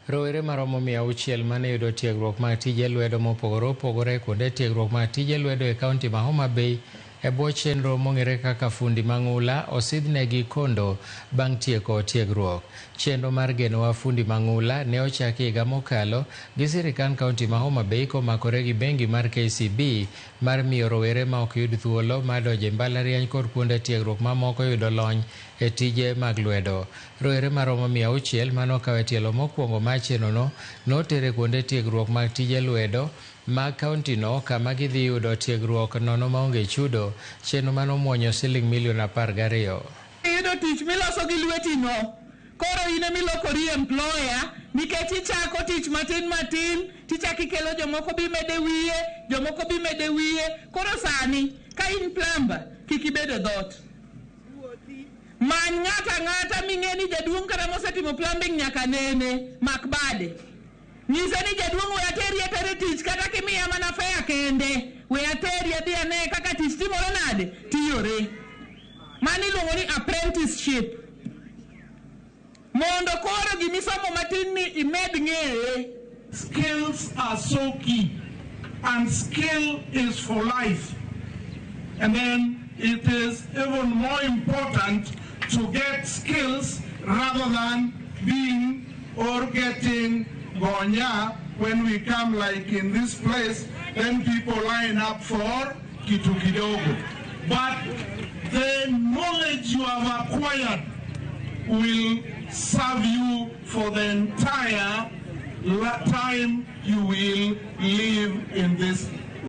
Rowere maromo 600 mane yudo tiegruok mag tije lwedo mopogore opogore kuonde tiegruok mag tije lwedo e kaunti ma Homa Bay e bwo chenro mong'ere kaka Fundi Mang'ula osidhnegi kondo bang' tieko tiegruok. Chenro mar genowa Fundi Mang'ula ne ochaki higa mokalo gi sirikand kaunti ma Homa Bay komakore gi bengi mar KCB mar miyo rowere ma ok yud thuolo mar donjo e mbalariany kod kuonde tiegruok mamoko yudo lony e tije mag lwedo. Rowere maromo 600 mane okawo e tielo mokwongo mar chenrono noter e kuonde tiegruok mag tije lwedo mag kauntino kama gidhi yudo tiegruok nono maonge chudo, chenro mane omuonyo siling milion 12. Iyudo tich miloso gi lwetino, koro in emilokori employer nikech ichako tich matin matin tichako ikelo jomoko bi mede wiye, jomoko bi mede wiye. Koro sani ka in plumber kik ibed e dhoot. Many ng'ato ang'ata ming'e ni jaduong' kata mosetimo plumbing nyaka nene, mak bade. Nyise ni jaduong' we ateri atere tich kata kimiya mana fare kende, we ateri adhi ane kaka tich timore nade, tiyore. Mano iluongo ni apprenticeship. Mondo koro gimisomo matin ni imed ng'eye. Skills are so key, and skill is for life. And then it is even more important to get skills rather than being or getting gonya. When we come like in this place, then people line up for kitu kidogo. But the knowledge you have acquired will serve you for the entire time you will live in this